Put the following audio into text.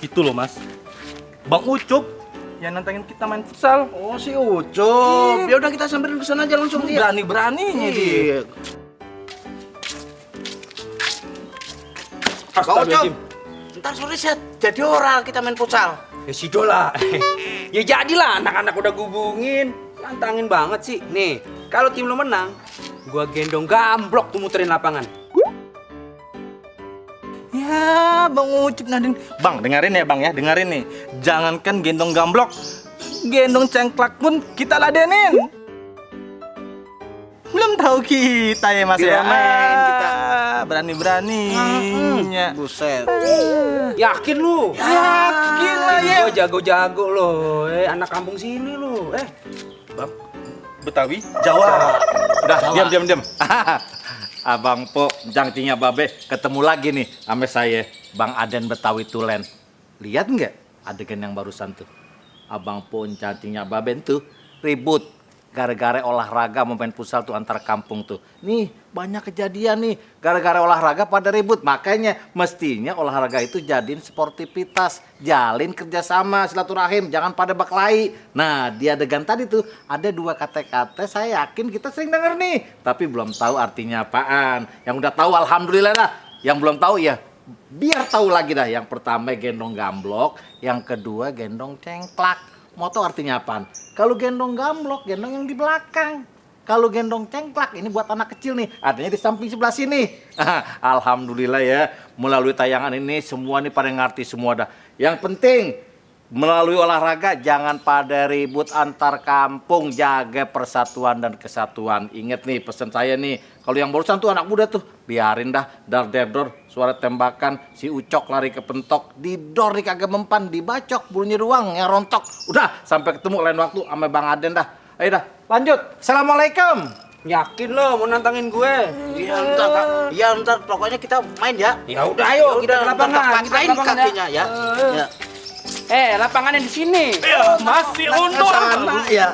Itu loh mas, Bang Ucup yang nantangin kita main futsal. Oh, si Ucup. Ya udah kita samperin ke sana aja langsung dia. Berani-beraninya dia. Iya. Bang Ucup, ntar sore set jadi orang kita main futsal. Ya si Dola. Ya jadilah, anak-anak udah gubungin. Lantangin banget sih. Nih, kalau tim lo menang, gua gendong gamblok tuh muterin lapangan. Ya Bang Ucup Nadine. Bang dengerin ya bang ya, dengerin nih. Jangankan gendong gamblok, gendong cengklak pun kita ladenin. Belum tahu kita ya mas ya. Diromen kita. Berani-beraninya. Buset. Yakin lu? Yakin lah ya. Gua jago-jago loh. Anak kampung sini lu. Bang, Betawi, Jawa. Udah, diam. Abang Po, jangtinya Babe, ketemu lagi nih sama saya, Bang Aden Betawi Tulen. Lihat nggak adegan yang barusan tuh? Abang Po, jangtinya Babe tuh ribut. Gara-gara olahraga mau main futsal tuh antar kampung tuh. Nih, banyak kejadian nih. Gara-gara olahraga pada ribut. Makanya mestinya olahraga itu jadiin sportivitas. Jalin kerjasama, silaturahim. Jangan pada baklai. Nah, di adegan tadi tuh ada dua kata-kata saya yakin kita sering denger nih. Tapi belum tahu artinya apaan. Yang udah tahu alhamdulillah lah. Yang belum tahu ya biar tahu lagi dah. Yang pertama gendong gamblok. Yang kedua gendong cengklak. Mau tahu artinya apaan? Kalau gendong gamblok, gendong yang di belakang. Kalau gendong cengklak, ini buat anak kecil nih. Artinya di samping sebelah sini. Alhamdulillah ya, melalui tayangan ini semua nih pada ngerti semua dah. Yang penting, melalui olahraga jangan pada ribut antar kampung. Jaga persatuan dan kesatuan. Ingat nih pesan saya nih. Kalau yang barusan tuh anak muda tuh, biarin dah dar-der-dor, suara tembakan, si Ucok lari ke pentok, didor nih kagak mempan, dibacok, bulunya ruang, yang rontok. Udah, sampai ketemu lain waktu sama Bang Aden dah. Ayo dah, lanjut. Assalamualaikum. Yakin lo mau nantangin gue? Iya ntar pokoknya kita main ya. Ya udah ayo kita ke lapangan. Kita ke lapangan kakinya ya. Lapangannya di sini. Masih undur. Sana ya.